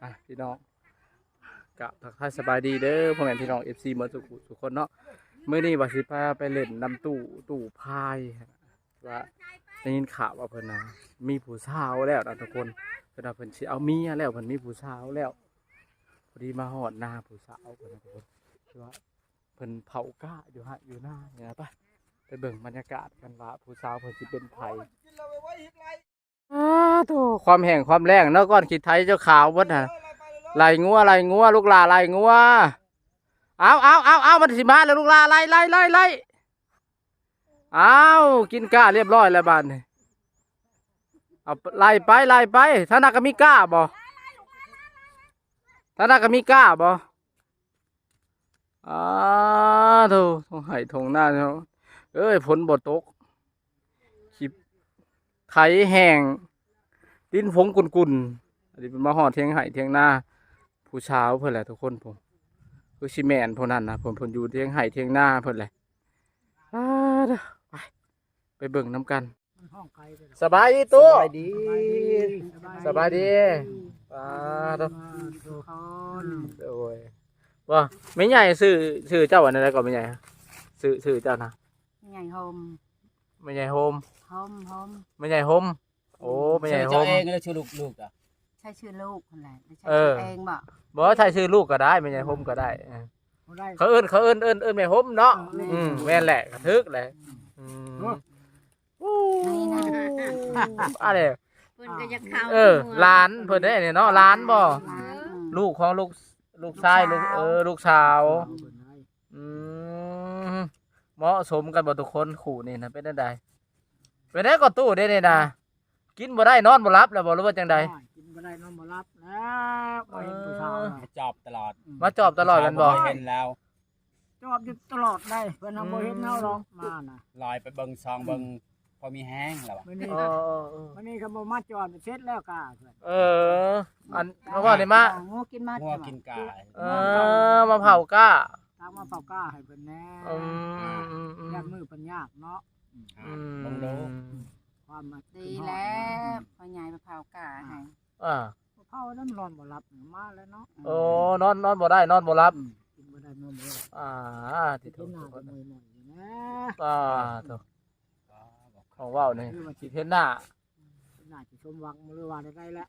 ອ່ະ ພີ່ນ້ອງ ກະທັກທາຍສະບາຍດີເດີ ພໍ່ແມ່ພີ່ນ້ອງ ເອັຟຊີ ໝົດທຸກຜູ້ທຸກຄົນເນາະ. ມື້ນີ້ວ່າຊິພາໄປຫຼິ້ນນຳຕູ້ ຕູ້ພາຍ ວ່າໄດ້ຍິນຂ່າວວ່າເພິ່ນນະມີຜູ້ສາວແລ້ວນະທຸກຄົນ. ເພິ່ນວ່າເພິ່ນຊິເອົາເມຍແລ້ວ ເພິ່ນມີຜູ້ສາວແລ້ວ. ພໍດີມາຮອດນາຜູ້ສາວເພິ່ນນະທຸກຄົນ ຄືວ່າເພິ່ນເຜົາກ້າຢູ່ໄຮ່ຢູ່ນານີ້ນະ. ໄປ ໄປເບິ່ງບັນຍາກາດກັນວ່າຜູ້ສາວເພິ່ນຊິເປັນໃຜ. ອ້າໂທ້ ຄວາມແຫ້ງຄວາມແລ້ງເນາະ ກ້ອນຂີ້ໄຖເຈົ້າຂາວເບິດຫັ້ນ. ໄລ່ງົວ ໄລ່ງົວ ລູກຫຼ້າໄລ່ງົວ. ເອົາ ເອົາ ເອົາ ເອົາ ມັນຊິມາແລ້ວ ລູກຫຼ້າ ໄລ່ ໄລ່ ໄລ່ ໄລ່. ອ້າວ ກິນກ້າຮຽບຮ້ອຍແລ້ວບາດນີ້. ເອົາ ໄລ່ໄປ ໄລ່ໄປ. ທາງນັ້ນກໍມີກ້າບໍ່? ທາງນັ້ນກໍມີກ້າບໍ່? ອ້າໂທ້ ທົ່ງໄຮ່ທົ່ງນາເນາະ ເອີຍ ຝົນບໍ່ຕົກ ຂີ້ໄຖແຫ້ງ ດິນຜົງກຸ່ນໆ. ອັນນີ້ເພິ່ນມາຮອດຖຽງໄຮ່ຖຽງນາຜູ້ສາວເພິ່ນແຫຼະທຸກຄົນ. ຜູ້ ຄືຊິແມ່ນຜູ້ນັ້ນນະ ເພິ່ນ ເພິ່ນຢູ່ຖຽງໄຮ່ຖຽງນາເພິ່ນແຫຼະ. ອ້າໂທ້ ໄປ ໄປເບິ່ງນຳກັນ. ສະບາຍດີຕູ້ ສະບາຍດີ ສະບາຍດີ. ອ້າໂທ້ ໂດຍ ວ່າແມ່ໃຫຍ່ຊື່ ຊື່ເຈົ້າອັນໃດກໍແມ່ໃຫຍ່? ຊື່ ຊື່ເຈົ້ານະ? ແມ່ໃຫຍ່ໂຮມ ແມ່ໃຫຍ່ໂຮມ ໂຮມ ໂຮມ ແມ່ໃຫຍ່ໂຮມ. ໂອ້ ແມ່ໃຫຍ່ໂຮມ ຊື່ເຈົ້າເອງຫຼືຊື່ລູກ ລູກອະ? ໃຊ້ຊື່ລູກຫັ້ນແຫຼະ ໃຊ້ ເອີ ຊື່ເອງບໍ່? ບໍ່ ໃຊ້ຊື່ລູກກໍໄດ້ ແມ່ໃຫຍ່ໂຮມກໍໄດ້. ເອີ ບໍ່ໄດ້ ເຂົາເອີ້ນ ເຂົາເອີ້ນ ເອີ້ນ ເອີ້ນແມ່ໂຮມເນາະ. ເອີ ອືມ ແມ່ນແຫຼະ ກໍຖືກແຫຼະ. ອືມ ອືມ ໂອ້ ອັນນີ້ນະ ອັນນີ້ ເພິ່ນກໍຢາກເຂົ້າ ເອີ ຫຼານເພິ່ນເດ້ນີ້ເນາະ ຫຼານບໍ່? ຫຼານ ອືມ ລູກຂອງລູກ ລູກຊາຍ ລູກ ລູກສາວ ເອີ ລູກສາວ. ອືມ ເໝາະສົມກັນບໍ່ທຸກຄົນ ຄູ່ນີ້ນະ ເປັນຈັ່ງໃດ? ເປັນໃດກໍຕູ້ເດ້ນີ້ນະ ກິນບໍ່ໄດ້ນອນບໍ່ຫຼັບແລ້ວບໍ່ ຫຼືວ່າຈັ່ງໃດ? ກິນບໍ່ໄດ້ນອນບໍ່ຫຼັບແລ້ວ ບໍ່ເຫັນຜູ້ສາວ ມາຈອບຕະຫຼອດ ມາຈອບຕະຫຼອດແມ່ນບໍ່? ບໍ່ເຫັນແລ້ວ ຈອບຢູ່ຕະຫຼອດໄດ໋ ເພິ່ນຫາບໍ່ເຫັນເຮົາດອກ ມານະ ລອຍໄປເບິ່ງຊ່ອງເບິ່ງ ພໍມີແຮງແລ້ວວ່າ ມື້ນີ້ ເອີ ມື້ນີ້ກໍບໍ່ມາຈອດ ເສັດແລ້ວກ້າເພິ່ນ. ເອີ ອັນ ເພາະວ່ານີ້ມາ ງົວກິນມາ ງົວກິນກ້າ ເອີ ມາເຜົາກ້າ ຕາມມາເຜົາກ້າໃຫ້ເພິ່ນແດ່. ອືມ ຢ້ານມື້ເພິ່ນຍາກເນາະ. ອືມ ເບິ່ງດູ ຄວາມມາ ດີແລ້ວ ພໍ່ໃຫຍ່ມາເຜົາກ້າໃຫ້. ອ່າ ເຜົາແລ້ວນອນບໍ່ຫຼັບ ມາແລ້ວເນາະ. ໂອ້ ນອນ ນອນບໍ່ໄດ້ ນອນບໍ່ຫຼັບ ອືມ ກິນບໍ່ໄດ້ ນອນບໍ່ຫຼັບ. ອ່າ ຕິໂທ ກິນໜ້າຈະເມື່ອຍໆຢູ່ນະ. ອ່າ ໂທ ຂອງເວົ້ານີ້ ຊິເຫັນໜ້າ ໜ້າຊິສົມຫວັງ ຫຼືວ່າໄດ້ແຫຼະ.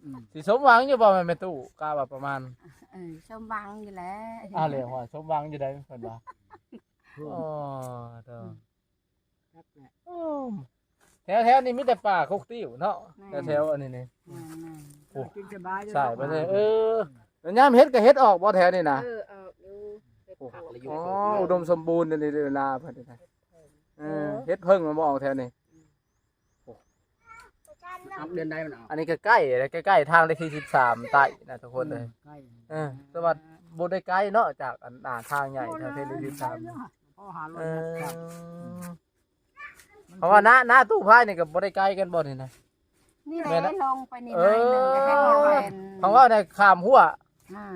ອືມ ຊິສົມຫວັງຢູ່ບໍ່ແມ່ຕູ້? ກະວ່າປະມານ ເອີ ສົມຫວັງຢູ່ແຫຼະ. ອ່າ ແລ້ວວ່າສົມຫວັງຢູ່ໃດ ເພິ່ນວ່າ. ໂອ້ ໂຕ ອືມ ແຖວໆນີ້ມີແຕ່ປ່າຄົກຕິ້ວເນາະ. ແມ່ນ ແຖວໆອັນນີ້ນີ້ ແມ່ນໆ ໂອ້ ກິນສະບາຍຢູ່ ໃສ່ໄປເລີຍ. ເອີ ແລ້ວຍາມເຫັດກໍເຫັດອອກບໍ່ແຖວນີ້ນະ? ເອີ ອອກຢູ່ ເຫັດ ໂອ້ ເພິ່ງ ໂອ້ ອຸດົມສົມບູນຢູ່ນີ້ເວລາເພິ່ນນະ. ເອີ ເຫັດເຜິ້ງມັນບໍ່ອອກແຖວນີ້. ອືມ ໂອ້ ອອກເດືອນໃດມັນອອກ? ອັນນີ້ກໍໃກ້ ໃກ້ໆທາງເລກທີສິບສາມໃຕ້ນະທຸກຄົນເອີຍ. ອືມ ໃກ້ ເອີ ແຕ່ວ່າບໍ່ໄດ້ໄກເນາະ ຈາກອັນໜ້າທາງໃຫຍ່ ທາງເລກທີສິບສາມ ພໍຫາລົດ ເອີ ເພາະວ່ານາ ນາຕູ້ພາຍນີ້ກໍບໍ່ໄດ້ໄກກັນບໍ່ນີ້ນະ? ນີ້ແຫຼະ ແມ່ນລະ ລົງໄປນີ້ ເອີ ໜ້ອຍໜຶ່ງກໍໃຫ້ເຮົາແມ່ນ ເພາະວ່າໄດ້ຂ້າມຮົ້ວ ອ່າ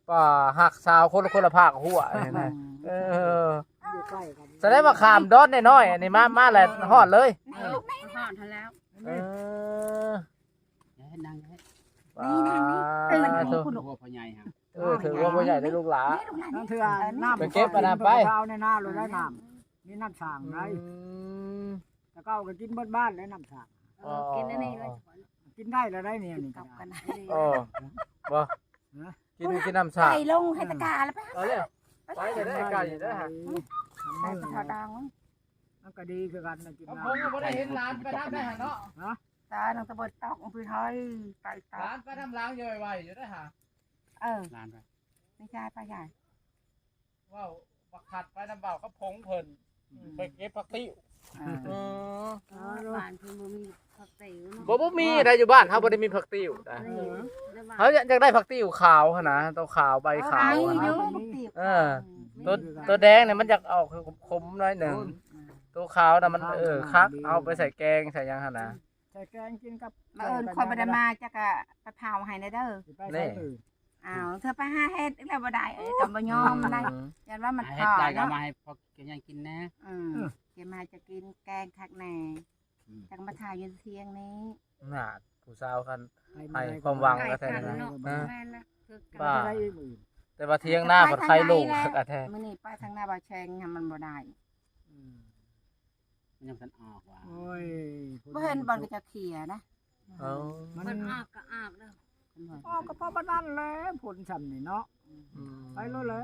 ປ່າຮັກສາວຄົນ ຄົນລະພາກຮົ້ວນີ້ນະ. ອືມ ເອີ ຢູ່ໃກ້ກັນ ສະແດງວ່າຂ້າມດອນນ້ອຍໆ ອັນນີ້ມາ ມາແລ້ວຮອດເລີຍ. ນີ້ ຮອດຫັ້ນແລ້ວ. ເອີ ຢ່າເຮັດ ນັ່ງ ຢ່າເຮັດ ນີ້ ນີ້ ນີ້ ຕື່ນ ນີ້ ພຸ້ນ ຫົວພໍ່ໃຫຍ່ຫັ້ນ. ເອີ ຖືວ່າພໍ່ໃຫຍ່ໄດ້ລູກຫຼານ ນີ້ ລູກຫຼານ ນັ້ນເທື່ອ ນີ້ ນ້ຳ ໄປເກັບອັນນັ້ນໄປ ເອົາໃນນາໂລດໄດ້ນ້ຳ ມີນ້ຳສ້າງໄດ໋. ອືມ ແຕ່ເກົ່າກໍກິນເບິດບ້ານແລ້ວນ້ຳສ້າງ. ເອີ ເອີ ກິນອັນນີ້ເລີຍ ອໍ ກິນໄດ້ແລ້ວໄດ໋ນີ້ ອັນນີ້ກໍໄດ້. ເອີ ບໍ່ ຮະ ກິນ ກິນນ້ຳສ້າງ ໄກ່ລົງໃຫ້ຕະກາແລ້ວໄປ ເອົາເລີຍ ໄປເລີຍ ໄກ່ເດີ ໄປ ໄປ ໄປ ໄປ ໄປ ໄປ ໄປ ມັນກໍດີຄືກັນນະ ກິນນ້ຳ ບໍ່ໄດ້ເຫັນຫຼານໄປນຳໄດ້ຫັ້ນເນາະ. ຮະ ຕາ ນ້ອງຕະເບີດຕອກ ອື ເພິ່ນເຮີ້ຍ ໄປຕອກ ຫຼານໄປນຳຫຼັງຢູ່ໄວໆຢູ່ເດ້ຫາ. ເອີ ຫຼານໄປ ໄປ ໄປ ໄປ ເວົ້າບັກຂັດໄປນຳບ່າວກັບຜົງເພິ່ນ ອືມ ໄປເກັບຜັກຕິ້ວ. ເອີ ເອີ ບ້ານເພິ່ນບໍ່ມີຜັກຕິ້ວເນາະ. ບໍ່ ບໍ່ມີໄດ໋ ຢູ່ບ້ານເຮົາບໍ່ໄດ້ມີຜັກຕິ້ວນະ. ນີ້ ເຮົາຢາກ ຢາກໄດ້ຜັກຕິ້ວຂາວຫັ້ນນະ ໂຕຂາວໃບຂາວຫັ້ນນະ. ເອີ ໂຕ ໂຕແດງນີ້ມັນຢາກອອກຂົມໆໜ້ອຍໜຶ່ງ ໂຕຂາວນະມັນ ເອີ ຄັກ ເອົາໄປໃສ່ແກງໃສ່ຫຍັງຫັ້ນນະ. ໃສ່ແກງກິນກັບ ມະເອີນຂ້ອຍບໍ່ໄດ້ມາ ເຈົ້າກະໄປເຜົາໃຫ້ແດ່ເດີ. ຊິໄປໃສ? ອ້າວ ເທື່ອໄປຫາເຮັດອີກແລ້ວບໍ່ໄດ້ ເອີ ກໍບໍ່ຍອມໄດ໋. ອືມ ຢ້ານວ່າມັນ ຫາເຮັດໄດ້ກໍເອົາມາໃຫ້ພວກເຈົ້າກິນແດ່. ອືມ ເກັບມາໃຫ້ເຈົ້າກິນ ແກງຄັກແນ່. ອືມ ຈັ່ງມາຖ່າຍຢູ່ທຽງນີ້ນະ. ຜູ້ສາວຄັນໃຫ້ຄວາມຫວັງ ໃກ້ກັນເນາະ ແມ່ນລະ ຄືກັນ ວ່າ ແຕ່ວ່າເຖີຍງນາພັດໄຄໂລ່ງຄັກແທ້ ມື້ນີ້ໄປທາງນາບ່າວແຊງຫັ້ນມັນບໍ່ໄດ້ ອືມ ມັນຍັງບໍ່ທັນອອກວ່າ ໂອ້ຍ ບໍ່ເຫັນບ່ອນເຂົາເຈົ້າເຂ່ຍນະ ເອີ ມັນ ມັນອອກກໍອອກເດີ ອອກກໍພໍປານນັ້ນແຫຼະ ຝົນຊ່ຳນີ້ເນາະ ອືມ ໄປໂລດແຫຼະ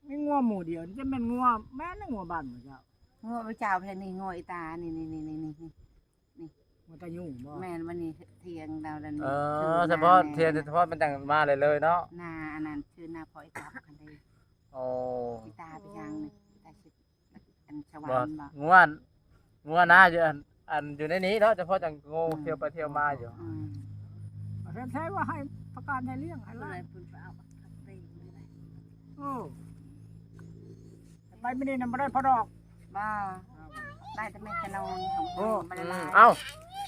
ມີງົວໝູ່ດຽວ ຈະແມ່ນງົວ ແມ່ນງົວບ້ານໝູ່ເຈົ້າ ງົວເຈົ້າເພິ່ນນີ້ ງົວອີຕາ ນີ້ໆໆໆ ນີ້ ງົວຕາຢູ່ບໍ່ ແມ່ນ ວັນນີ້ຖຽງດາວນັ້ນ ເອີ ສະເພາະຖຽງ ສະເພາະມັນຈັ່ງມາເລີຍເນາະ ນາອັນນັ້ນ ຄືນາພໍ່ອີຕາຄັນເດ້ ໂອ້ ອີຕາໄປທາງນີ້ ອີຕາຊິ ອັນສະຫວັນບໍ່ ງົວ ງົວນາຢູ່ ອັນ ອັນຢູ່ໃນນີ້ເນາະ ສະເພາະຈັ່ງໂງ່ ອືມ ທ່ຽວໄປທ່ຽວມາຢູ່ ອືມ ແທ້ໆວ່າໃຫ້ປະການໃຫ້ລ້ຽງໃຫ້ຫຼານ ເພິ່ນໄປເອົາ ໂອ້ ໄປມື້ນີ້ນະບໍ່ໄດ້ພໍດອກ ບໍ່ ໄດ້ແຕ່ແມ່ຂະໜູນຂອງເພິ່ນ ໂອ້ ບໍ່ໄດ້ຫຼາຍ ອືມ ເອົ້າ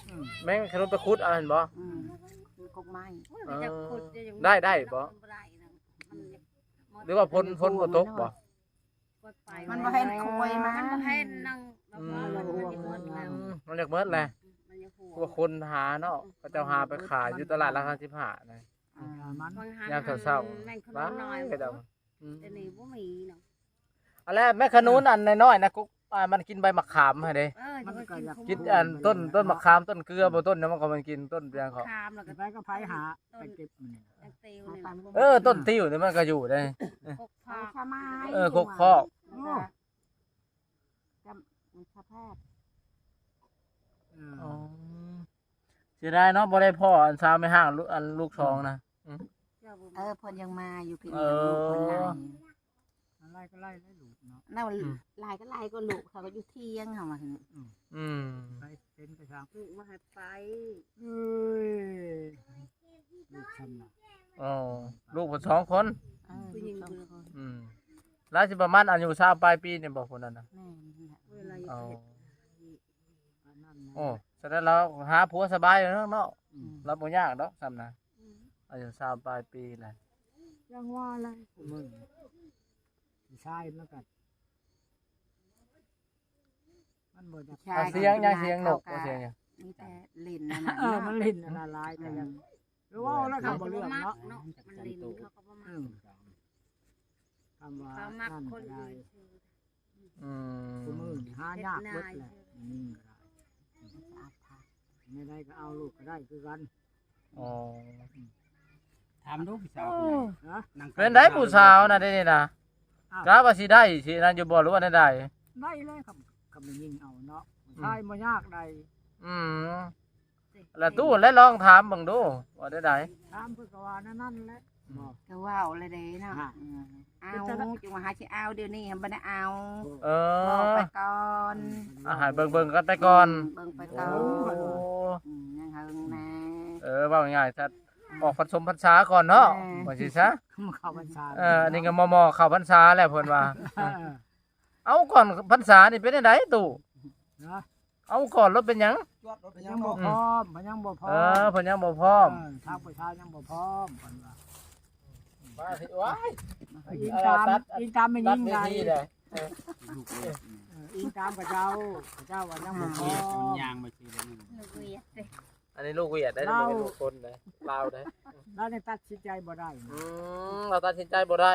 ອືມ ແມ່ຂະໜູນໄປຂຸດເອົາຫັ້ນບໍ່ ອືມ ມັນກົກໄມ້ ເອີ ໄດ້ ໄດ້ບໍ່ ມັນບໍ່ໄດ້ນະ ມັນ ຫຼືວ່າຝົນ ຝົນບໍ່ຕົກບໍ່ ມັນບໍ່ເຫັນໂຄຍມາ ມັນບໍ່ເຫັນນະ ອືມ ມັນຢາກໝົດແລ້ວ ອືມ ມັນຢາກໝົດແລ້ວ ອືມ ມັນຢາກຫົວ ພວກຄົນຫາເນາະ ອືມ ເຂົາເຈົ້າຫາໄປຂາຍຢູ່ຕະຫຼາດລາວສາມສິບຫ້ານະ ອ່າ ມັນ ຍາມເຊົ້າໆ ແມ່ນຂະໜູນນ້ອຍ ຫຼາຍເດ້ ອືມ ແຕ່ນີ້ບໍ່ມີເນາະ ອັນແລະແມ່ຂະໜູນອັນນ້ອຍໆນະ ກົກ ອ່າ ມັນກິນໃບໝາກຂາມຫັ້ນເດ້ ເອີ ມັນກໍຢາກ ກິນອັນຕົ້ນ ຕົ້ນໝາກຂາມ ຕົ້ນເກືອບໍ່ ຕົ້ນຫຍັງມັນກໍມັນກິນ ຕົ້ນຫຍັງເຂົາ ຂາມແລ້ວກໍ ໄປກໍໄປຫາ ຕົ້ນ ໄປເກັບມັນນີ້ ຕົ້ນຕິວນີ້ ເອີ ຕົ້ນຕິວນີ້ມັນກໍຢູ່ເດ້ ກົກພອກ ເອີ ກົກພອກ ໂອ້ ຈຳສະພາບ ເອີ ອໍ ເສຍດາຍເນາະ ບໍ່ໄດ້ພໍ້ອັນສາວແມ່ຮ້າງ ລູກ ອັນລູກສອງນະ ອືມ ເອີ ເພິ່ນຍັງມາຢູ່ ເອີ ເພິ່ນຍັງມາຢູ່ ເພິ່ນຫຼາຍ ຫຼາຍກໍຫຼາຍແລ້ວລູກເນາະ ແລ້ວ ອືມ ຫຼາຍກໍຫຼາຍກວ່າລູກ ເຂົາກໍຢູ່ຖຽງເຮົາວ່າ ອືມ ອືມ ໄປເປັນໄປທາງ ລູກບໍ່ໃຫ້ໄປ ເອີຍ ລູກຊັ້ນນະ ອໍ ລູກເພິ່ນສອງຄົນ ເອີ ຜູ້ຍິງຜູ້ຄົນ ອືມ ລາວຊິປະມານອາຍຸຊາວປາຍປີນີ້ບໍ່ ຜູ້ນັ້ນນະ ແມ່ນແຫຼະ ອໍ ໂອ້ ສະນັ້ນລາວຫາຜົວສະບາຍແລ້ວເນາະ ອືມ ລາວບໍ່ຍາກດອກຊ່ຳນະ ອືມ ອາຍຸຊາວປາຍປີແລ້ວ ຍັງວ່າລະ ຜູ້ມື້ນີ້ ຜູ້ຊາຍມັນກໍ ມັນບໍ່ຢາກ ສຽງຫຍັງ ສຽງນົກ ສຽງຫຍັງ ມີແຕ່ຫຼິ້ນອັນນັ້ນ ເອີ ເນາະ ມັນຫຼິ້ນອັນນັ້ນຫຼາຍ ອືມ ກໍຢາກ ຫຼືວ່າເວົ້າແລ້ວເຂົາບໍ່ເລື່ອງເນາະ ມັນຫຼິ້ນ ເຂົາກໍບໍ່ມັກ ອືມ ຄຳວ່າ ເຂົາມັກຄົນອື່ນຊື່ ອືມ ຜູ້ມື້ນີ້ຫາຍາກເບິດແຫຼະ ຜູ້ຍິງກໍໄດ້ ແນວໃດກໍເອົາ ລູກກໍໄດ້ຄືກັນ ອໍ ຖາມດູຜູ້ສາວ ເອີ ເປັນໃດຜູ້ສາວນະ ດຽວນີ້ນະ ອ້າວ ກະວ່າຊິໄດ້ຊິນັ້ນຢູ່ບໍ່ ຫຼືວ່າແນວໃດ ໄດ້ແລ້ວ ຄຳ ຄຳແມ່ຍິງເອົາເນາະ ອືມ ຊາຍບໍ່ຍາກໃດ ອືມ ລະຕູ້ແລະລອງຖາມເບິ່ງດູ ວ່າແນວໃດ ຖາມເພິ່ນກໍວ່າແນວນັ້ນແຫຼະ ອືມ ບໍ່ ກໍເວົ້າແລ້ວເດ້ເນາະ ອືມ ເອົາ ຈັ່ງວ່າຫາຊິເອົາ ດຽວນີ້ບໍ່ໄດ້ເອົາ ເອີ ບອກໄປກ່ອນ ອືມ ອາ ໃຫ້ເບິ່ງໆກັນໄປກ່ອນ ອືມ ເບິ່ງໄປກ່ອນ ໂອ້ ອືມ ຍັງເຫິງແນ່ ເອີ ເວົ້າງ່າຍໆ ອືມ ອອກພັນສົມພັນສາກ່ອນເນາະ ແມ່ນ ວ່າຊີ້ຊະ ເຂົ້າພັນສາ ເອີ ອັນນີ້ກໍມໍ່ໆເຂົ້າພັນສາແລ້ວເພິ່ນວ່າ ເອີ ເອົາກ່ອນພັນສານີ້ເປັນຈັ່ງໃດຕູ້ ເນາະ ເອົາກ່ອນລົດເປັນຫຍັງ ຈວດລົດເປັນຫຍັງ ເພິ່ນຍັງບໍ່ພ້ອມ ເພິ່ນຍັງບໍ່ພ້ອມ ເອີ ເພິ່ນຍັງບໍ່ພ້ອມ ເອີ ທາງປະຊາຍັງບໍ່ພ້ອມ ເພິ່ນວ່າ ວ່າຊິ ວ້າຍ ອີງຕາມ ອີງຕາມແມ່ຍິງໃດ ເອີ ອີງຕາມເຂົາເຈົ້າ ເຂົາເຈົ້າວ່າຍັງບໍ່ພ້ອມ ຍ່າງມາຊິ ອັນນີ້ລູກຫວຽດໄດ໋ ບໍ່ແມ່ນລູກຄົນໄດ໋ ລາວໄດ໋ ລາວຍັງຕັດສິນໃຈບໍ່ໄດ້ ອືມ ລາວຕັດສິນໃຈບໍ່ໄດ້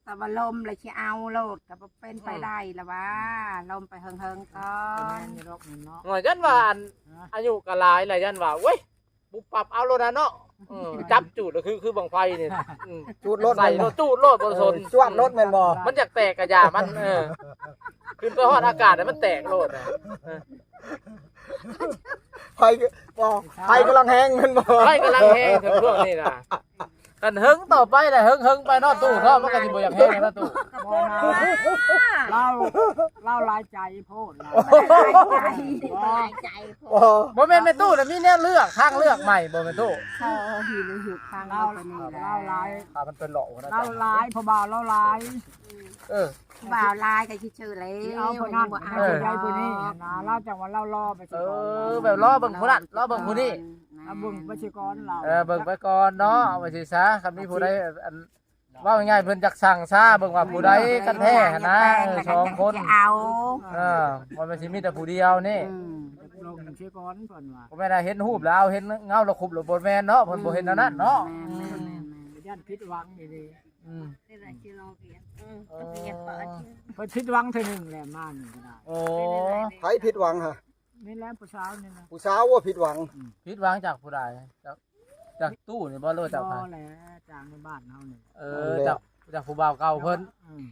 ແຕ່ວ່າລົມລະຊິເອົາໂລດ ກໍບໍ່ເປັນໄປໄດ້ລະວ່າ ລົມໄປເຫິງໆກ່ອນ ໂອ້ຍ ຢ້ານວ່າອັນ ອາຍຸກໍຫຼາຍລະ ຢ້ານວ່າ ໂອ້ຍ ປຸບປັບເອົາໂລດນະເນາະ ເອີ ຈັບຈູດລະ ຄື ຄືບັ້ງໄຟນີ້ ອືມ ຈູດໂລດ ໃສ່ໂລດ ຈູດໂລດ ບໍ່ສົນ ເອີ ຈວດໂລດແມ່ນບໍ່ ມັນຢາກແຕກກະຢ່າມັນ ເອີ ຂຶ້ນໄປຮອດອາກາດໃຫ້ມັນແຕກໂລດນະ ເອີ ໄຟກໍ ບໍ່ ໄຟກຳລັງແຮງແມ່ນບໍ່ ໄຟກຳລັງແຮງ ພວກນີ້ນະ ຄັນເຫິງຕໍ່ໄປລະ ເຫິງໆໄປເນາະຕູ້ເນາະ ມັນກໍຊິບໍ່ຢາກແຮງນະຕູ້ ບໍ່ນະ ລາວ ລາວຫຼາຍໃຈໂພດ ຫຼາຍໃຈ ຫຼາຍໃຈໂພດ ບໍ່ແມ່ນແມ່ຕູ້ນະ ມີແນວເລືອກ ທາງເລືອກໃໝ່ບໍ່ແມ່ຕູ້ ເອີ ເອີ ເອີ ທາງເລືອກ ລາວຫຼາຍ ຖ້າມັນເປັນເລາະນະ ລາວຫຼາຍ ຜູ້ບ່າວລາວຫຼາຍ ເອີ ຜູ້ບ່າວຫຼາຍກໍຊິເຈີແລ້ວ ຊິເອົາຜູ້ນັ້ນ ບໍ່ເອົາ ຊິໄດ້ຜູ້ນີ້ນະ ລາວຈັ່ງວ່າລາວລໍໄປ ເອີ ແບບລໍເບິ່ງຜູ້ນັ້ນ ລໍເບິ່ງຜູ້ນີ້ ລາວເບິ່ງໄປຊິກ່ອນລາວ ເອີ ເບິ່ງໄປກ່ອນເນາະ ເອົາໄປຊິຊະ ຄັນມີຜູ້ໃດ ອັນ ເວົ້າງ່າຍໆ ເພິ່ນຈັກສັ່ງຊາ ເບິ່ງວ່າຜູ້ໃດກັນແທ້ຫັ້ນນະ ເອີ ສອງຄົນ ເອົາ ເອີ ບໍ່ແມ່ນຊິມີແຕ່ຜູ້ດຽວນີ້ ອືມ ຕົກລົງ ເສຍກ່ອນເພິ່ນວ່າ ບໍ່ແມ່ນວ່າເຫັນຮູບແລ້ວເອົາ ເຫັນເງົາແລ້ວຄຸບ ແລ້ວບໍ່ແມ່ນເນາະ ເພິ່ນບໍ່ເຮັດແນວນັ້ນເນາະ. ອືມ ແມ່ນໆໆ ຢ້ານຜິດຫວັງອີ່ຫຼີ. ອືມ ເອີ ເພິ່ນຜິດຫວັງເທື່ອໜຶ່ງແລ້ວ ມານີ້ກໍໄດ້. ໂອ້ ໃຜຜິດຫວັງຫະ? ນີ້ແຫຼະຜູ້ສາວນີ້ນະ. ຜູ້ສາວບໍ່ຜິດຫວັງ? ອືມ ຜິດຫວັງຈາກຜູ້ໃດ? ຈາກ ຈາກຕູ້ນີ້ບໍ່ ຫຼືວ່າຈາກໃຜ? ບໍ່ແຫຼະ ຈາກໃນບ້ານເຮົານີ້. ເອີ ນັ້ນແຫຼະ ຈາກ ຈາກຜູ້ບ່າວເກົ່າເພິ່ນ. ອືມ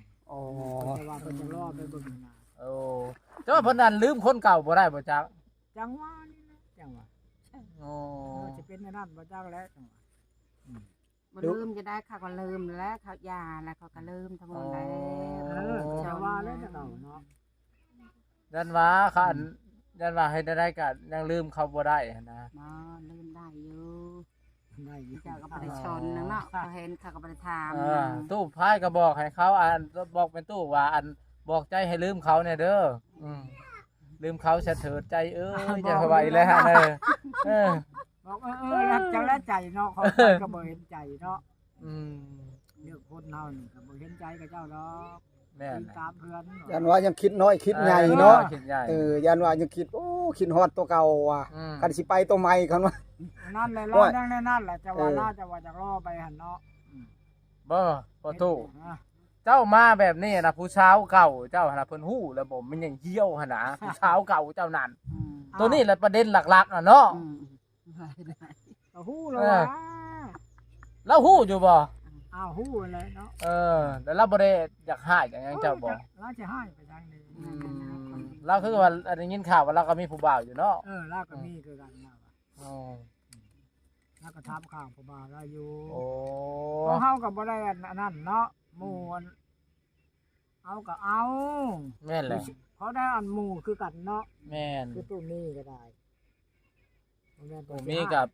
ອໍ ເພິ່ນຈະວ່າເພິ່ນຈະລໍໄປເບິ່ງນະ. ໂອ້ ແຕ່ວ່າເພິ່ນນັ້ນລືມຄົນເກົ່າບໍ່ໄດ້ບໍ່ຈັກ? ຈັ່ງວ່ານີ້ແຫຼະ ຈັ່ງວ່າ. ໂອ້ ເອີ ຊິເປັນແນວນັ້ນບໍ່ຈັກແຫຼະ ຈັ່ງວ່າ. ອືມ ບໍ່ລືມຈະໄດ້ ເຂົາກໍລືມແລ້ວ ເຂົາຢ່າແລ້ວ ເຂົາກໍລືມທັງໝົດແລ້ວ. ອໍ ເອີ ຈັ່ງວ່າແລ້ວເນາະ. ຢ້ານວ່າຄັນ ອືມ ຢ້ານວ່າເຮັດແນວໃດກໍຍັງລືມເຂົາບໍ່ໄດ້ຫັ້ນນະ. ບໍ່ ລືມໄດ້ຢູ່ ໄດ້ຢູ່ ເຈົ້າກໍບໍ່ໄດ້ຊົນນຳເນາະ ເຂົາເຫັນເຂົາກໍບໍ່ໄດ້ຖາມ. ເອີ ຕູ້ພາຍກໍບອກໃຫ້ເຂົາ ອັນ ບອກແມ່ຕູ້ວ່າ ອັນ ບອກໃຈໃຫ້ລືມເຂົາແດ່ເດີ. ອືມ ລືມເຂົາສະເຖີດໃຈເອີຍ ຢ່າເຂົາວ່າອີກແລ້ວຫັ້ນເດີ. ເອີ ບອກ ເອີໆ ແລ້ວເຈົ້າແລະໃຈເນາະ ເຂົາກໍບໍ່ເຫັນໃຈເນາະ. ອືມ ເລື່ອງຄົນເຮົານີ້ກໍບໍ່ເຫັນໃຈກັບເຈົ້າດອກ. ແມ່ນ ຄິດຕາມເພື່ອນ ຢ້ານວ່າຍັງຄິດນ້ອຍຄິດໃຫຍ່ເນາະ. ເອີ ຄິດໃຫຍ່ ເອີ ຢ້ານວ່າຍັງຄິດ ໂອ້ ຄິດຮອດຕົວເກົ່າວ່າ ອືມ ຄັນຊິໄປຕົວໃໝ່ ຄັນວ່າ ນັ້ນແຫຼະ ເອີ ລາວຍັງແນວນັ້ນແຫຼະ ເຈົ້າວ່າ ເອີ ລາວ ເຈົ້າວ່າຈະລໍໄປຫັ້ນເນາະ. ອືມ ບໍ່ ບໍ່ຕູ້ ເຈົ້າມາແບບນີ້ນະ ຜູ້ສາວເກົ່າເຈົ້າຫັ້ນນະ ເພິ່ນຮູ້ແລ້ວບໍ່ ແມ່ນຫຍັງຫ່ຽວຫັ້ນນະ ຜູ້ສາວເກົ່າເຈົ້ານັ້ນ. ອືມ ໂຕນີ້ແຫຼະປະເດັນຫຼັກໆນະເນາະ. ອືມ ກໍຮູ້ແລ້ວວ່າ ເອີ ລາວຮູ້ຢູ່ບໍ່? ອ້າວ ຮູ້ແລ້ວເນາະ. ເອີ ແລ້ວລາວບໍ່ໄດ້ຢາກຮ້າຍຢາກຫຍັງເຈົ້າບໍ່? ໂອ້ຍ ລາວຊິຮ້າຍໄປທາງໃດ? ອືມ ລາວຄືວ່າໄດ້ຍິນຂ່າວວ່າລາວກໍມີຜູ້ບ່າວຢູ່ເນາະ. ເອີ ລາວກໍມີຄືກັນລາວ. ອໍ ລາວກໍຖາມຂ່າວພໍ່ບ່າວລາວຢູ່. ໂອ້ ເຮົາກໍບໍ່ໄດ້ອັນ ອັນນັ້ນເນາະ ໝູ່ ອືມ ອັນ ເອົາກໍເອົາ. ແມ່ນແຫຼະ ເຂົາໄດ້ອັນໝູ່ຄືກັນເນາະ. ແມ່ນ ຄືຕູ້ມີກໍໄດ້ ບໍ່ແມ່ນ ຕູ້ມີກັບ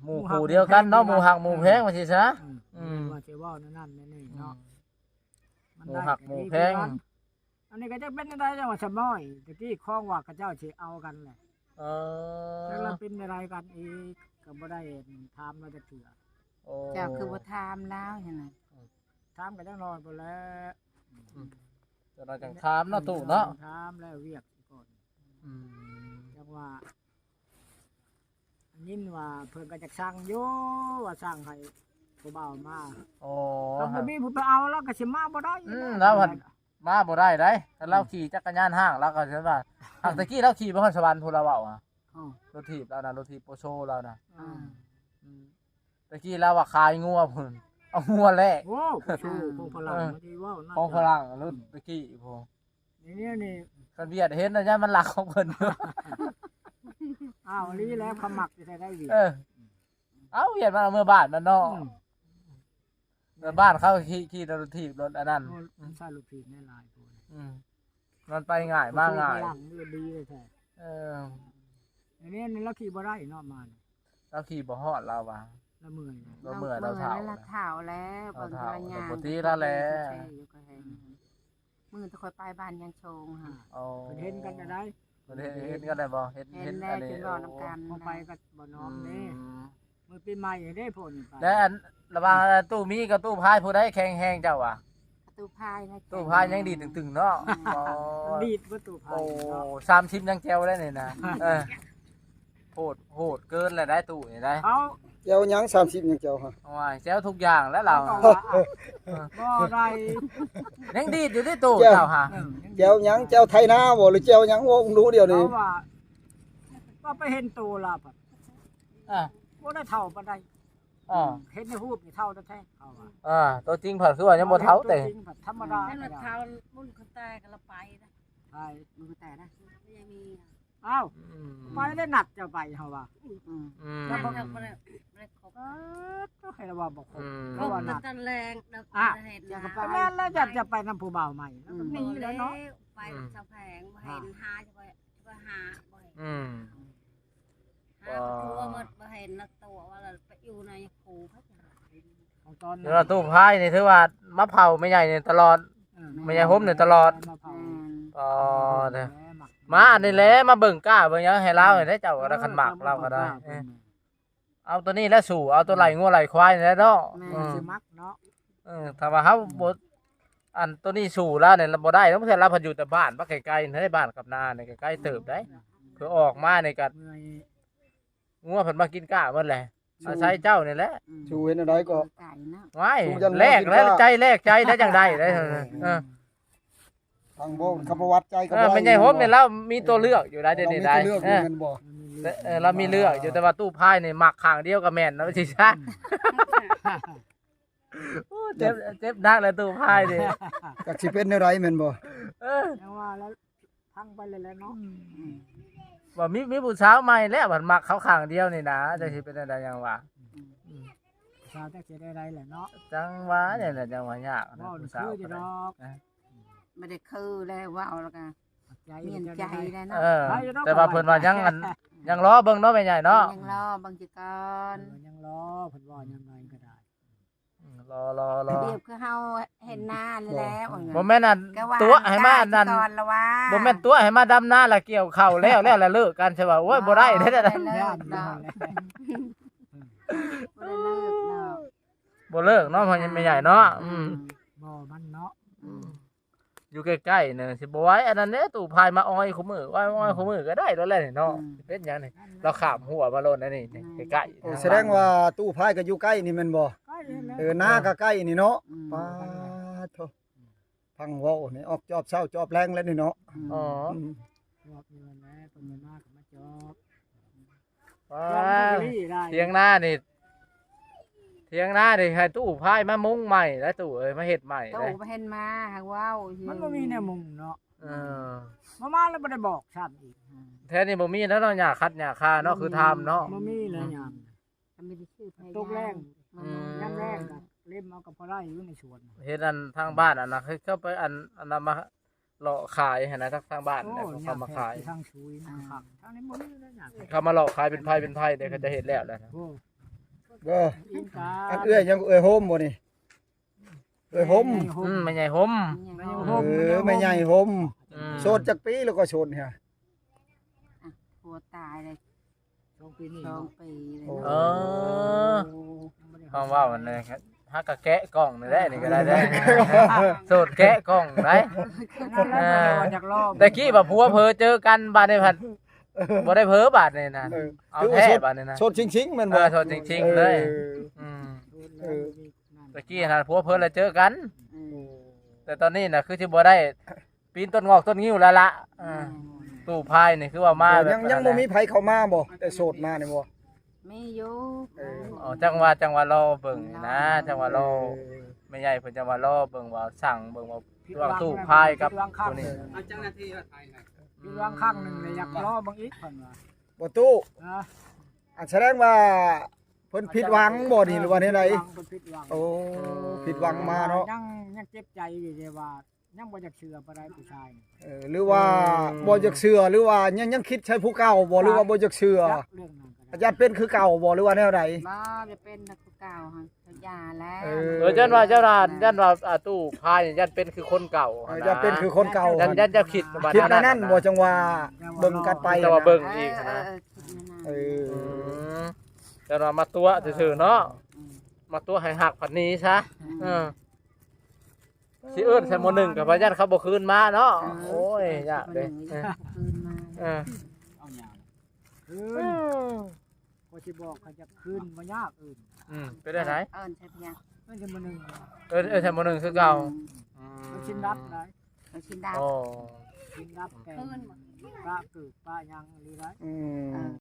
ໝູ່ຄູ່ດຽວກັນເນາະ ໝູ່ຮັກໝູ່ແພງວ່າຊີ້ຊະ. ອືມ ອືມ ວ່າຊິເວົ້າແນວນັ້ນແນວນີ້ເນາະ. ອືມ ມັນ ໝູ່ຮັກໝູ່ແພງ ອັນນີ້ກໍຈັກເປັນຈັ່ງໃດ ຈັ່ງວ່າສະໝ້ອຍ ຕະກີ້ຄອງວ່າເຂົາເຈົ້າຊິເອົາກັນແຫຼະ. ເອີ ຈັກລະເປັນແນວໃດກັນອີກ ກໍບໍ່ໄດ້ຖາມລາວຈັກເທື່ອ. ໂອ້ ເຈົ້າຄືບໍ່ຖາມລາວຫັ້ນນະ? ອືມ ຖາມກໍຈັກໜ້ອຍພຸ້ນແຫຼະ. ອືມ ຈັກໜ້ອຍຈັ່ງຖາມເນາະຕູ້ເນາະ. ຖາມແລ້ວວຽກກ່ອນ. ອືມ ຈັກວ່າ ໄດ້ຍິນວ່າເພິ່ນກໍຈະສັ່ງຢູ່ ວ່າສັ່ງໃຫ້ຜູ້ບ່າວມາ. ອໍ ກໍບໍ່ມີຜູ້ໄປເອົາ ລາວກໍຊິມາບໍ່ໄດ້. ອືມ ລາວຫັ້ນມາບໍ່ໄດ້ໃດ໋ ຄັນລາວ ອືມ ຂີ່ຈັກກະຍານຫ້າງ ລາວກໍຊິວ່າ ຫາກແຕ່ກີ້ລາວຂີ່ໄປຮອດສະຫວັນພຸ້ນ ລາວເວົ້າ. ອໍ ລົດຖີບລາວນະ ລົດຖີບໂປໂຊລາວນະ. ອືມ ອືມ ແຕ່ກີ້ລາວວ່າຂາຍງົວພຸ້ນ ເອົາງົວແລກ. ໂອ້ ໂອ້ ຂອງຝຣັ່ງ ເອີ ມັນຊິເວົ້ານະ ຂອງຝຣັ່ງ ລົດແຕ່ກີ້ພຸ້ນ. ນີ້ ນີ້ ຄັນວຽດເຫັນນະ ຢ້ານມັນລັກຂອງເພິ່ນ. ອ້າວ ອີ່ຫຼີແລ້ວ ເຂົາມັກຊິໃຊ້ໄດ້ວຽດ. ເອີ ເອົາວຽດມັນເອົາເມືອບ້ານມັນເນາະ. ອືມ ເມືອບ້ານເຂົາຂີ່ ຂີ່ລົດຖີບ ລົດອັນນັ້ນ. ໂອ້ ອືມ ໃຊ້ລົດຖີບແມ່ນຫຼາຍໂພດ. ອືມ ມັນໄປງ່າຍມາງ່າຍ ເຂົາຊື້ຝຣັ່ງນີ້ດີແທ້. ເອີ ອັນນີ້ລາວຂີ່ບໍ່ໄດ້ເນາະ ມາ ລາວຂີ່ບໍ່ຮອດ ລາວວ່າລາວເມື່ອຍ. ລາວເມື່ອຍ ລາວເຖົ້າ ລາວເຖົ້າແລ້ວ ເບິ່ງແຕ່ລະຢ່າງ ບໍ່ຕິລາວແຫຼະ. ອືມ ມື້ແຕ່ຂ້ອຍໄປບ້ານຍາງໂຊງຫັ້ນ. ອໍ ເພິ່ນເຫັນກັນໄດ້ ເພິ່ນເຫັນ ເຫັນກັນໄດ້ບໍ່? ເຫັນ ເຫັນ ເຫັນແລ້ວ ອັນນີ້ ຈຶ່ງເວົ້ານຳກັນ. ເຮົາໄປກັບບໍ່ນ້ອມເດ້. ອືມ ມື້ປີໃໝ່ເດ້ ໂພດນີ້ໄປ. ແລ້ວອັນລະຫວ່າງຕູ້ມີກັບຕູ້ພາຍ ຜູ້ໃດແຂງແຮງເຈົ້າວ່າ? ຕູ້ພາຍນະ. ຕູ້ພາຍຍັງດີດຕຶງໆເນາະ. ອືມ ອໍ ດີດບໍ່ຕູ້ພາຍ. ໂອ້ ເນາະ ສາມສິບຍັງແຈ່ວໄດ້ນີ້ນະ. ເອີ ໂຫດ ໂຫດເກີນແລ້ວໄດ໋ຕູ້ນີ້ໄດ໋. ເອົາ ແຈ່ວຫຍັງ ສາມສິບຍັງແຈ່ວຫະ? ໂອ້ຍ ແຈ່ວທຸກຢ່າງແລ້ວລາວ. ເອົາ ບໍ່ໄດ້ ຍັງດີດຢູ່ຕິຕູ້ເຈົ້າຫະ. ເອີ ຍັງດີດ. ແຈ່ວຫຍັງ ແຈ່ວໄຖນາບໍ່ ຫຼືແຈ່ວຫຍັງ? ເວົ້າດູດຽວນີ້. ເອົາວ່າ ກໍໄປເຫັນໂຕລາວພັດ ອ່າ ບໍ່ໄດ້ເຖົ້າປານໃດ. ອ່າ ເຫັນໃນຮູບນີ້ເຖົ້າແທ້ໆ ເຂົາວ່າ. ອ່າ ຕົວຈິງພັດຄືວ່າຍັງບໍ່ເຖົ້າເດ້. ຕົວຈິງພັດທຳມະດາ. ແຕ່ລະເຖົ້າບຸນຄົນຕາຍກໍລະໄປນະ. ໃຜ? ບຸນຄົນຕາຍນະ ຍັງມີ. ອ້າວ ອືມ ໄປໄດ້ນັດເຈົ້າໄປເຮົາວ່າ. ອືມ ອືມ ແລ້ວບໍ່ ນັດເຮົາບໍ່ໄດ້ ບໍ່ໄດ້ຄົບ. ເອີ ຕ້ອງໃຫ້ລະວ່າບໍ່ຄົບ. ອືມ ເພາະວ່ານັດ ນັດຕອນແລງ. ອ່າ ເຫັນ ແມ່ນແລ້ວ ຢາກຈະໄປນຳຜູ້ບ່າວໃໝ່ ອືມ ແລ້ວກໍໜີແລ້ວເນາະ. ໄປ ອືມ ສະແພງ ບໍ່ເຫັນ ອ່າ ຫາ ບໍ່ ຫາບໍ່ເຫັນ. ອືມ ຫາກໍທົ່ວໝົດ ບໍ່ເຫັນນະ ຕົວະວ່າລະໄປຢູ່ໃນພູ. ຂອງຕອນນັ້ນ ແຕ່ວ່າຕູ້ພາຍນີ້ຖືວ່າມາເຝົ້າແມ່ໃຫຍ່ນີ້ຕະຫຼອດ. ເອີ ແມ່ໃຫຍ່ໂຮມນີ້ຕະຫຼອດ. ມາເຝົ້າ. ອໍ ເດີ ມາອັນນີ້ແຫຼະ ມາເບິ່ງກ້າເບິ່ງຫຍັງໃຫ້ລາວນີ້ແຫຼະ. ເຈົ້າກໍໄດ້ ເອີ ຄັນມັກລາວກໍໄດ້. ເອີ ເອົາໂຕນີ້ແຫຼະສູ່ ເອົາໂຕໄລ່ງົວໄລ່ຄວາຍນີ້ແຫຼະເນາະ. ແມ່ນ ເອີ ຊິມັກເນາະ. ເອີ ຖ້າວ່າເຮົາບໍ່ ອັນໂຕນີ້ສູ້ລາວນີ້ລາວບໍ່ໄດ້ດອກ ເທື່ອລາວພັດຢູ່ແຕ່ບ້ານ ບັກໄກໆ ໃນບ້ານກັບນານີ້ກໍໄກເຕີບໄດ໋. ອືມ ຄືອອກມານີ້ກໍ ເມື່ອຍ ງົວເພິ່ນມາກິນກ້າໝົດແຫຼະ ອາໄສເຈົ້ານີ້ແຫຼະ. ອືມ ສູ້ເຮັດແນວໃດກໍ ໄກ່ເນາະ ວ້າຍ ສູ້ຢ້ານ ແລກແລ້ວ ແລ້ວ ກິນກ້າ ໃຈແລກໃຈໄດ້ຈັ່ງໃດໄດ້. ເອີ ເອີ ທາງບໍ່ ຄຳປະຫວັດໃຈກໍ ເອີ ບໍ່ ແມ່ໃຫຍ່ໂຮມນີ້ລາວມີຕົວເລືອກຢູ່ໄດ໋ ເອີ ດຽວນີ້ໄດ໋. ເອີ ເອີ ລາວມີເລືອກຢູ່ ແຕ່ວ່າຕູ້ພາຍນີ້ມັກຂ້າງດຽວກໍແມ່ນເນາະ ຊິຊະ. ອືມ ໂອ້ ເຈັບ ເຈັບໜັກແລ້ວຕູ້ພາຍນີ້ ຈັກຊິເປັນແນວໃດແມ່ນບໍ່? ເອີ ຈັ່ງວ່າແລ້ວ ພັງໄປເລີຍແຫຼະເນາະ. ອືມ ວ່າມີ ມີຜູ້ສາວໃໝ່ແລ້ວ ບັດມັກເຂົາຂ້າງດຽວນີ້ນາ ອືມ ຈັກຊິເປັນແນວໃດຫຍັງຫວາ. ອືມ ອືມ ຜູ້ສາວຈັກຊິໄດ້ໃດແຫຼະເນາະ. ຈັ່ງຫວານີ້ແຫຼະ ຈັ່ງວ່າຍາກນະ ເວົ້າ ຜູ້ສາວ ຄືຢູ່ດອກ ເອີ ບໍ່ໄດ້ຄືແລ້ວ ເວົ້າແລ້ວກໍ ໃຈ ມີໃຈແລ້ວເນາະ. ເອີ ແຕ່ວ່າເພິ່ນວ່າຍັງ ອັນ ຍັງລໍເບິ່ງເນາະແມ່ໃຫຍ່ເນາະ ຍັງລໍເບິ່ງຢູ່ກ່ອນ. ເອີ ຍັງລໍ ເພິ່ນວ່າຍາມໃດກໍໄດ້. ອືມ ລໍ ລໍ ລໍ ປຽບຄືເຮົາເຮັດນານີ້ແຫຼະ. ບໍ່ແມ່ນອັນຕົວະໃຫ້ມາອັນນັ້ນ ບໍ່ແມ່ນຕົວະໃຫ້ມາດຳນາລະກ່ຽວເຂົ້າແລ້ວ ແລ້ວລະເລີກກັນ ຊິວ່າ ໂອ້ຍ ບໍ່ໄດ້ເດ້ ບໍ່ໄດ້ເລີກເນາະ ບໍ່ໄດ້ເລີກເນາະ ບໍ່ເລີກເນາະ ພໍ່ໃຫຍ່ແມ່ໃຫຍ່ເນາະ. ອືມ ບໍ່ມັນເນາະ. ອືມ ຢູ່ໃກ້ໆນີ້ຊິບໍ່ໄຫວ ອັນນັ້ນເດ້ ຕູ້ພາຍມາອ້ອຍຄູ່ມື້ ອ້ອຍ ອ້ອຍ ອືມ ຄູ່ມື້ກໍໄດ້ແລ້ວແຫຼະນີ້ເນາະ. ອືມ ຊິເປັນຫຍັງນີ້ ລາວຂ້າມຮົ້ວມາໂລດອັນນີ້ ອືມ ໃກ້ໆ. ໂອ້ ສະແດງວ່າຕູ້ພາຍກໍຢູ່ໃກ້ນີ້ແມ່ນບໍ່? ໃກ້ນີ້ແຫຼະ. ເອີ ນາກໍໃກ້ນີ້ເນາະ. ອືມ ປາດໂທ ຟັງເວົ້ານີ້ອອກຈອບເຊົ້າຈອບແລງແລ້ວນີ້ເນາະ. ອືມ ອໍ ອືມ ຈອບຢູ່ຫັ້ນແຫຼະ ເພິ່ນມາກໍມາຈອບ. ວ້າ ຖຽງນານີ້ ຖຽງນານີ້ໃຫ້ຕູ້ພາຍມາມຸງໃໝ່ແລ້ວຕູ້ເອີຍ ມາເຮັດໃໝ່. ຕູ້ເພິ່ນມາຫາເວົ້າຢູ່ ມັນບໍ່ມີແນວມຸງເນາະ. ເອີ ມາ ມາແລ້ວບໍ່ໄດ້ບອກຊ້ຳອີກ. ແຖວນີ້ບໍ່ມີແລ້ວເນາະ ຫຍ້າຄັດຫຍ້າຄາເນາະ ຄືຖາມເນາະ ບໍ່ມີແລ້ວຍາມ ກໍມີແຕ່ຊື່ພະຍາມ ຕົກແລງ ອືມ ຍາມແລງກໍເລັມເອົາກໍພໍໄດ້ຢູ່ໃນສວນ. ເຫັນອັນທາງບ້ານອັນນະ ເຂົາໄປອັນ ອັນນະມາ ເລາະຂາຍຫັ້ນນະ ທາງ ທາງບ້ານ ໂອ້ ເຂົາມາຂາຍ ທາງຊຸຍມັນກໍຄັກ ອ່າ ທາງນີ້ບໍ່ມີແລ້ວຫຍັງ ເຂົາມາເລາະຂາຍເປັນໄພເປັນໄພເດ້ ເຂົາຈະເຮັດແລ້ວແຫຼະ. ໂອ້ ບໍ່ ອັນເອື້ອຍຫຍັງ ເອື້ອຍໂຮມບໍ່ນີ້? ເອື້ອຍໂຮມ ອືມ ແມ່ໃຫຍ່ໂຮມ ແມ່ໃຫຍ່ໂຮມ ເອີ ແມ່ໃຫຍ່ໂຮມ ອືມ ໂສດຈັກປີແລ້ວກໍໂສດເນຍ? ອ່ະ ຜົວຕາຍເລີຍ ສອງປີນີ້ ສອງປີເລີຍ. ໂອ້ ເນາະ ຟັງເວົ້າອັນນີ້ ຫາກະແກະກ້ອງນີ້ແຫຼະ ນີ້ກໍໄດ້ເດ້ ໂສດແກະກ້ອງໄດ໋. ເອີ ຢາກລອງ ແຕ່ກີ້ວ່າຜົວເຜີເຈີກັນ ບາດນີ້ພັດບໍ່ໄດ້ເຜີ ບາດນີ້ນະ. ເອີ ເອົາແທ້ບາດນີ້ນະ ໂສດຊິງໆແມ່ນບໍ່? ເອີ ໂສດຊິງໆເລີຍ. ເອີ ອືມ ເອີ ແຕ່ກີ້ຫັ້ນຜົວເຜີແລ້ວເຈີກັນ ອືມ ແຕ່ຕອນນີ້ນະ ຄືຊິບໍ່ໄດ້ ປີນຕົ້ນງອກຕົ້ນງິ້ວແລ້ວລະ. ອ່າ ອືມ ຕູ້ພາຍນີ້ຄືວ່າມາ ເອີ ແບບ ຍັງ ຍັງບໍ່ມີໃຜເຂົ້າມາບໍ່ ແຕ່ໂສດມານີ້ບໍ່? ມີຢູ່. ເອີ ອໍ ຈັ່ງວ່າ ຈັ່ງວ່າລໍເບິ່ງນະ ຈັ່ງວ່າລໍ ເອີ ແມ່ໃຫຍ່ເພິ່ນຈັ່ງວ່າລໍເບິ່ງວ່າ ສັ່ງເບິ່ງວ່າ ລະຫວ່າງຕູ້ພາຍກັບຜູ້ນີ້ ເອົາເຈົ້າໜ້າທີ່ໄປນະ ຢູ່ລາງຄັ້ງໜຶ່ງ ອືມ ຢາກລໍເບິ່ງອີກເພິ່ນວ່າ ບໍ່ຕູ້ ຮະ ອັນສະແດງວ່າເພິ່ນຜິດຫວັງບໍ່ນີ້ ຫຼືວ່າແນວໃດ? ເພິ່ນຜິດຫວັງ ເພິ່ນຜິດຫວັງ ໂອ້ ຜິດຫວັງມາເນາະ ຍັງ ຍັງເຈັບໃຈຢູ່ເດ້ວ່າ ຍັງບໍ່ຢາກເຊື່ອປານໃດຜູ້ຊາຍນີ້. ເອີ ຫຼືວ່າ ອືມ ບໍ່ຢາກເຊື່ອ ຫຼືວ່າຍັງ ຍັງຄິດໃສ່ຜູ້ເກົ່າບໍ່ ຫຼືວ່າບໍ່ຢາກເຊື່ອ? ຈັກເລື່ອງນັ້ນກໍໄດ້ ຢ້ານເປັນຄືເກົ່າບໍ່ ຫຼືວ່າແນວໃດ? ບໍ່ ຢ່າເປັນຄືເກົ່າຫັ້ນ ເຂົາຢ່າແລ້ວ. ເອີ ເອີ ຢ້ານວ່າ ຢ້ານວ່າ ຢ້ານວ່າ ອ່າ ຕູ້ພາຍນີ້ຢ້ານເປັນຄືຄົນເກົ່າ. ເອີ ຫັ້ນນະ ຢ້ານເປັນຄືຄົນເກົ່າ ຢ້ານ ຢ້ານເຈົ້າຄິດປະມານ ຄິດແນວນັ້ນບໍ່? ຈັ່ງວ່າເບິ່ງກັນໄປ ຈັ່ງວ່າເບິ່ງອີກຫັ້ນນະ. ເອີ ເອີ ເອີ ຄິດແນວນັ້ນ ເອີ ອືມ ຢ້ານວ່າມາຕົວະຊື່ໆເນາະ ອືມ ມາຕົວະໃຫ້ຮັກພັດໜີຊະ. ອືມ ເອີ ຊິເອີ້ນໃສ່ໝໍ້ໜຶ່ງກໍວ່າຢ້ານເຂົາບໍ່ຄືນມາເນາະ. ເອີ ໂອ້ຍ ຍາກເດ້ ຄືນມາ ເອີ ເອົາຫຍັງ ຄືນ ເອີ ກໍຊິບອກເຂົາຈະຄືນບໍ່ຍາກ. ເອີ້ນ ອືມ ເປັນໄດ້ໃດ ເອີ້ນໃສ່ພະຍາ ເອີ້ນໃສ່ໝໍ້ໜຶ່ງ ເອີ້ນ ເອີ້ນໃສ່ໝໍ້ໜຶ່ງຄືເກົ່າ. ອືມ ອືມ ມັນຊິນດັບໄດ ມັນຊິນດັບ. ອໍ ຊິນດັບແຕ່ງ ຄືນ ປະເກີດປະຫຍັງຫຼືໃດ. ອືມ ເອີ